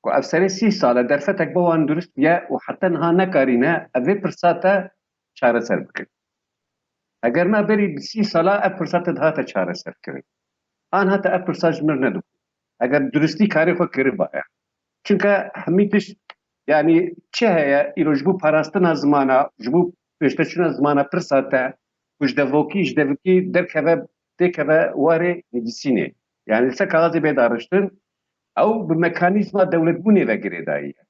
Ku ev serê sî sal e derfetek bo wan durist ye û heta niha nekarîne ev vê pirsa te çareser bikin. Eger na berî bi sî sala ev pirsa te dihate çareserkirin. Anha te ev pirsa ji mir nedibû. Eger duristî karê xwe kiribaya. Çunke hemî tişt, yanî çi heye îro ji bo parastina zimana, ji bo pêşteçûna zimana pirsa te, ku ji devokî, ji devikî derkeve, têkeve warê nivîsînê. Yanî li ser kaxezê bê dariştin, ew bi mekanîzma dewletbûnê ve girêdayî ye.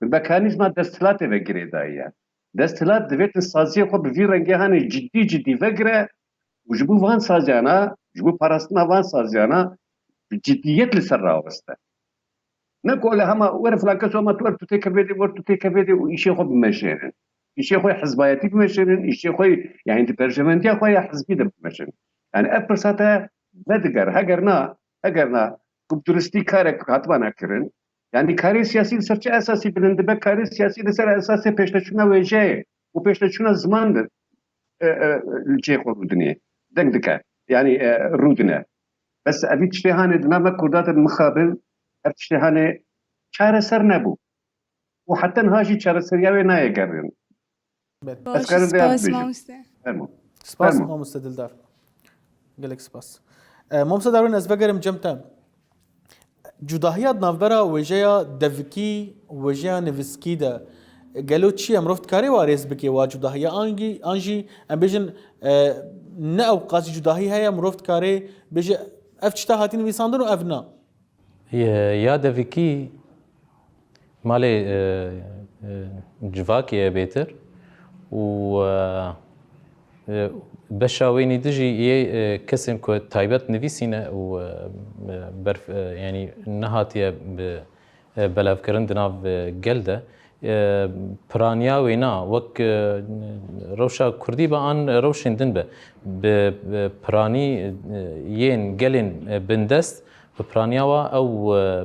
Bi mekanîzma desthilatê ve girêdayî ye. Desthilat divêtin saziyê xwe bi vî rengê hanê cidî cidî vegire û ji bo van saziyana, ji bo parastina van saziyana bi cidiyet li ser raweste. Ne ku ele hema were filan kes, hema tu wer tu têkevê dê, wer tu têkevê dê û îşê xwe bimeşêrin. Îşê xwe hizbayetî bimeşêrin, îşê xwe, yani di berjevendiya xwe ya hizbî de bimeşêrin. Yani ev pirsa te vediger, heger na, heger na, ku bi duristî karek hatiba nekirin, yani karê siyasî li ser çi esasî bilind dibe? Karê siyasî li ser esasê pêşteçûna wêjeyê û pêşteçûna ziman de, e, e, li cihê xwe rûdinê, deng dike. Yani, e, rûdine. Bes evî tiştê hanê di nav me Kurda de mixabin, ev tiştê hanê çareser nebû. Û heta niha jî çareseriya wê nayê gerin. Belê. Ez Baş, karim vê spas, bibêjim. Mamoste. Fermo. Spas, Fermo. Mamoste Dildar. Gelek spas. E, Mamoste Darwin, ez vegerim cem te. Cudahiya di navbera wêjeya devikî, wêjeya nivîskî de, gelo çi ye? Mirov dikare warêz bike wa cudahiya? An jî, an jî em bêjin, e, ne ew qas cudahî heye, mirov dikare bêje, ev tişta hatî nivîsandin û ev na. Ye, ya devikî malê, e, e, civakê ye bêtir û, e, e, beşa wênî dijî yê, e, kesên ku taybet nivîsîne û, e, e, berf-, e, yanî nehatiye bi, e, belavkirin di nav, e, gel de. E, piraniya wêna wek, e, rewşa kurdî be an rewşên din be, bi, bi piranî, e, yên gelên, e, bindest, bi piraniya wa ew, e,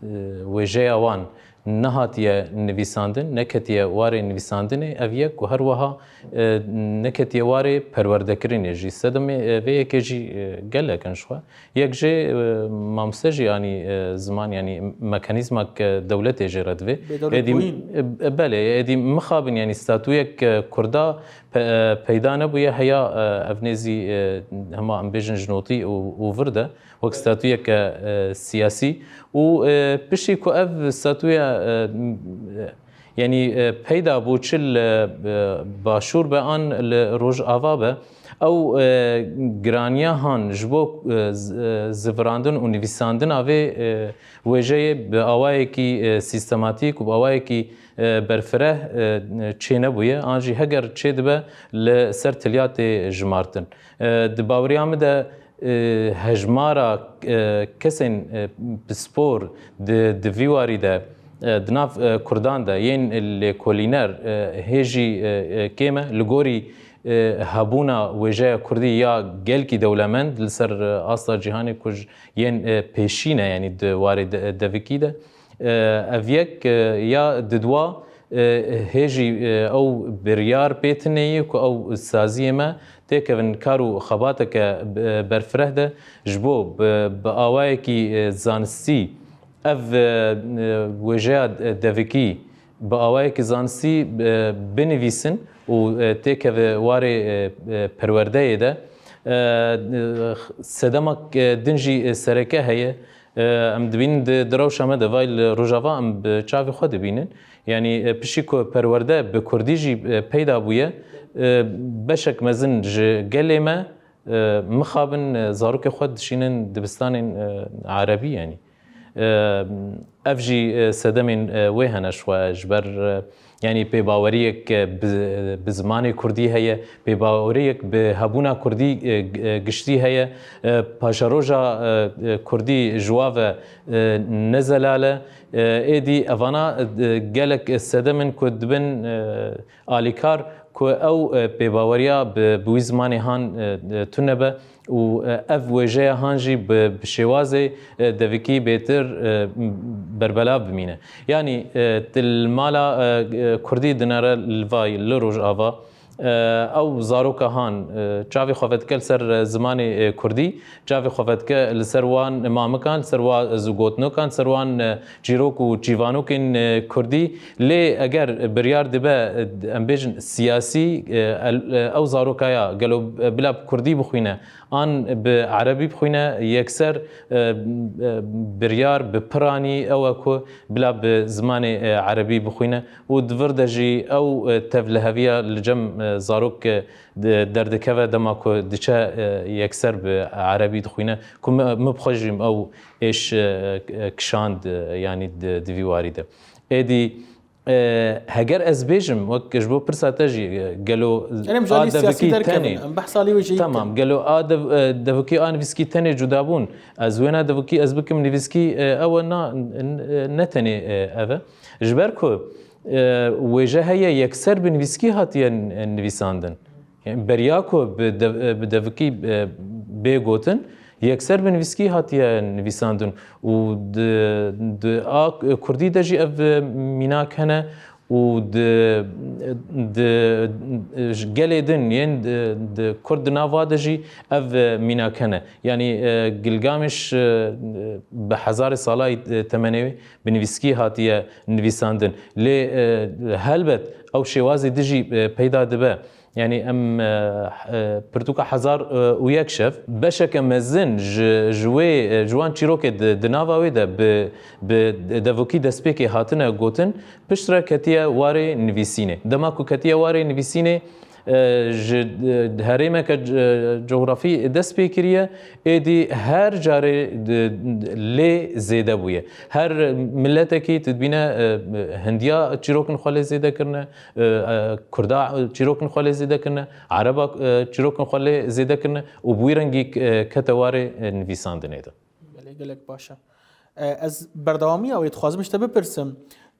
e, wêjeya wan nehatiye nivîsandin, neketiye warê nivîsandinê, ev yek û her wiha, e, neketiye warê perwerdekirinê jî. Sedemê, e, vê yekê jî, e, gelek in ji xwe. Yek jê, e, mamoste jî anî, e, ziman, yanî mekanîzmak, e, dewletê jê re divê. Bêdewletbûyîn. Êdî, e, e, belê, êdî mixabin, yanî statuyek, e, kurda pe-, e, peyda nebûye, heya, e, ev nêzî, e, hema em bêjin ji notî û, û vir de, wek statuyeke, e, siyasî. Û, e, piştî ku ev statuya, e, m-, e, Yanî, e, peyda bû çi li, e, başûr be an li rojava be, ew, e, giraniya han ji bo, e, z-, e, zivirandin û nivîsandina vê, e, wêjeyê bi awayekî, e, sîstematîk û bi awayekî, e, berfireh, e, çênebûye, an jî heger çêdibe li ser tiliya tê jimartin. E, di baweriya min de, e, hejmara, e, kesên, e, pispor di, di vî warî de, e, di nav, e, Kurdan de yên lêkolîner, e, hê jî, e, e, kêm e. Li gorî, e, hebûna wêjeya Kurdî ya gelkî dewlemend li ser, e, asta cîhanê ku ji yên, e, pêşî ne, yanî di warê de, devikî de. E, ev yek, e, ya didwa, e, hê jî, e, ew biryar pê tune ye ku ew saziyê me têkevin kar û xebateke, e, berfireh de ji bo bi, bi awayekî, e, zanistî ev, e, e, wêjeya, e, devikî bi awayekî zanistî, e, binivîsin û, e, têkeve warê, e, e, perwerdeyê de. E, e, sedema, e, din jî, e, sereke heye. E, em dibînin di, di rewşa me de vay li Rojava em bi çavê xwe dibînin. Yanî, e, piştî ku perwerde bi kurdî jî, e, peyda bûye, e, beşek mezin ji gelê me, e, mixabin, e, zarokê xwe dişînin dibistanên, e, erebî, yanî. E, ev jî, e, sedemên, e, wê hene ji xwe, ji ber, e, yanî pêbaweriyek, e, bi, bi zimanê kurdî heye, pêbaweriyek bi hebûna kurdî, e, g-, e, giştî heye. E, paşeroja, e, e, kurdî ji wa ve, e, ne zelal e. E, êdî evana, e, gelek sedem in ku dibin, e, alîkar ku ew, e, pêbaweriya bi, bi wî zimanê han, e, e, tune be û, e, ev wêjeya han jî bi, bi şêwazê, e, devikî bêtir, e, berbelav bimîne. Yanî, e, tu li mala, e, e, kurdî dinere li vay, li Rojava, e, ew zaroka han, e, çavê xwe vedike li ser, e, zimanê, e, kurdî, çavê xwe vedike li ser wan mamikan, li ser wan zûgotinokan, li ser wan, e, çîrok û çîvanokên, e, kurdî. Lê eger biryar dibe, e, em bêjin siyasî, e, el-, e, ew zarokaya gelo, e, bila bi kurdî bixwîne, an bi erebî bixwîne, yekser, e, e, biryar bi piranî ew e ku bila bi zimanê, e, erebî bixwîne û di vir de jî ew, e, tevliheviya li cem, e, zarok, e, de-, derdikeve dema ku diçe, e, yekser bi erebî dixwîne, ku min, min bi xwe jî ew êş, e, e, kişand, e, yanî di, di vî warî de. Êdî, e, heger ez bêjim, wek ji bo pirsa te jî, e, gelo Erê, em ji alî a siyasî devikî derkevin, tenê, em behsa alî wê jî bikin. Temam, gelo a dev-, e, devikî a nivîskî tenê cuda bûn. Ez wêna devikî ez bikim nivîskî, e, ew e na, n-, n-, ne tenê, e, ev e. Ji ber ku, e, wêje heye yekser bi nivîskî hatiye n-, nivîsandin. Yani beriya ku bi dev-, bi devikî, e, bê gotin, yekser bi nivîskî hatiye nivîsandin û di, di a kurdî de jî ev mînak hene û di, di, ji gelê din yên di, di kurd di nava de jî ev mînak hene. Yanî, e, Gilgameş, e, bi hezarê salay, e, temenê wê bi nivîskî hatiye nivîsandin. Lê, e, helbet ew şêwazê dijî, e, peyda dibe. Yanî em, e, e, pirtûka hezar û yek şev, beşeke mezin ji, ji wê, e, ji wan çîrokê di, di nava wê de bi, bi devokî destpêkê hatine gotin, piştre ketiye warê nivîsînê. Dema ku ketiye warê nivîsînê, e, ji, e, herêmeke c-, cografî dest pê kiriye, êdî her carê di, lê zêde bûye. Her miletekî tu dibîne, e, hindiya çîrokin xwe lê zêde kirine, e, e, kurda, e, çîrokin xwe lê zêde kirine, ereba, e, çîrokin xwe lê zêde kirine û bi wî rengî, e, kete warê, e, nivîsandinê de. Belê, gelek baş e. E, ez berdewamiya wê dixwazim ji te bipirsim.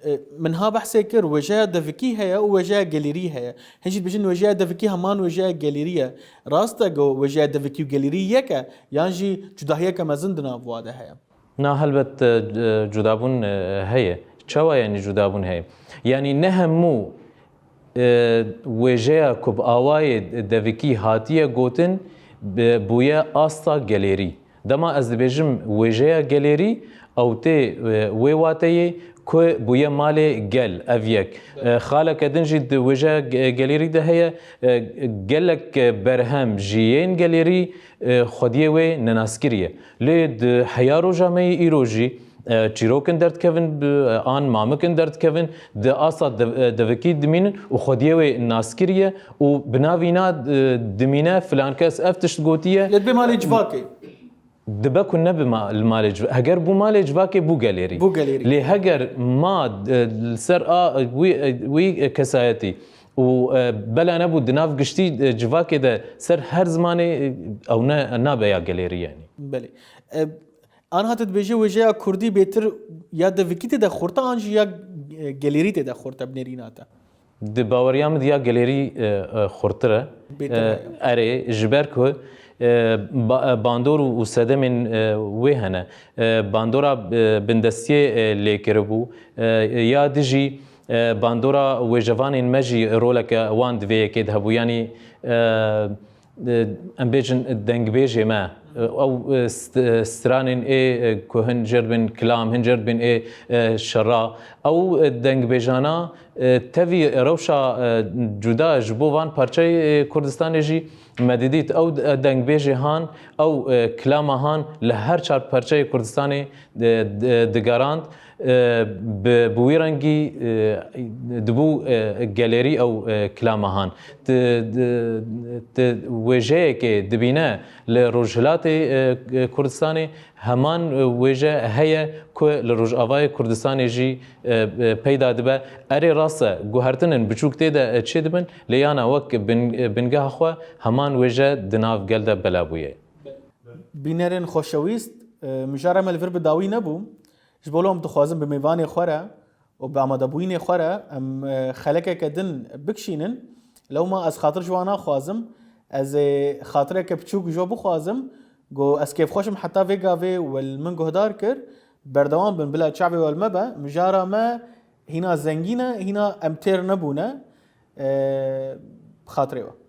E, min ha behsê kir, wêjeya devikî heye û wêjeya gelêrî heye. Hin jî dibêjin wêjeya devikî heman wêjeya gelêrî ye. Rast e ku wêjeya devikî û gelêrî yek e, yan jî cudahiyeke mezin di nav wa de heye? Na, helbet, e, cudabûn, e, heye. Çawa, yanî cudabûn heye? Yanî ne hemû, e, wêjeya ku bi awayê devikî hatiye gotin, bi-, bûye asta gelêrî. Dema ez dibêjim wêjeya gelêrî, ew tê, e, wê wateyê ku bûye malê gel, ev yek. E, xaleke din jî di wêjeya ge-, gelêrî de heye, e, gelek, e, berhem ji yên gelêrî, e, xwediyê wê nenaskirî ye. Lê di heya roja me yê îro jî, e, çîrokin derdikevin, bi, e, an mamikin derdikevin, di asta dev-, e, devikî dimînin û xwediyê wê naskirî ye û bi navîna, e, dimîne filan kes ev tişt gotiye. Lê dibê malê civakê. Dibe ku nebe ma-, li malê civ-, heger bû malê civakê bû gelêrî. Bû gelêrî. Lê heger ma, e, li ser a, e, wî, e, wî, e, kesayetî û, e, bela nebû di nav giştî, e, civakê de ser her zimanê, e, ew ne, nabe ya gelêrî, yanî. Belê. E, an hate dibêje wêjeya kurdî bêtir ya devikî tê de xurt e, an jî ya, e, gelêrî tê de xurt e bi nêrîna te? Di baweriya min de ya gelêrî, e, e, xurtir e. Bêtir e. E, erê, ji ber ku, e, E, ba- e, bandor û û sedemên e, wê hene. E, bandora e, bindestiyê e, lê kiribû. E, ya dijî e, bandora wêjevanên me jî roleke wan di vê yekê de hebû. Yanî e, e, em bêjin dengbêjê me, e, ew e, st- e, stranên ê e, ku hin jêr dibin, kilam hin jêr dibin ê e, şera. Ew e, dengbêjana e, tevî rewşa e, cuda ji bo van parçeyê e, Kurdistanê jî me didît. Ew e, dengbêjê han, ew e, kilama han li her çar parçeyê Kurdistanê e, di- digerand. E, bi, bi wî rengî e, dibû e, gelêrî ew e, kilama han. Di, di, di wêjeyekê dibîne li rojhilatê e, Kurdistanê heman e, wêje heye ku li Rojavayê Kurdistanê jî e, e, peyda dibe. Erê rast e, guhertinên biçûk tê de e, çê dibin, lê yana wek bin, e, bingeha xwe heman wêje di nav gel de bela bûye. Bînerên xoşewîst, e, mijara me li vir bi dawî nebû. Ji bo em dixwazin bi mêvanê xwe re û bi amadebûyînê xwe re em e, xelekeke din bikişînin. Lewma ez xatir ji wan naxwazim. Ez ê xatireke biçûk ji we bixwazim. Go ez kêfxweş im heta vê gavê we li min guhdar kir. Berdewam bin bila çavê we li me be. Mijara me hîna zengîn e, hîna em têr nebûne. E, bi xatirê we.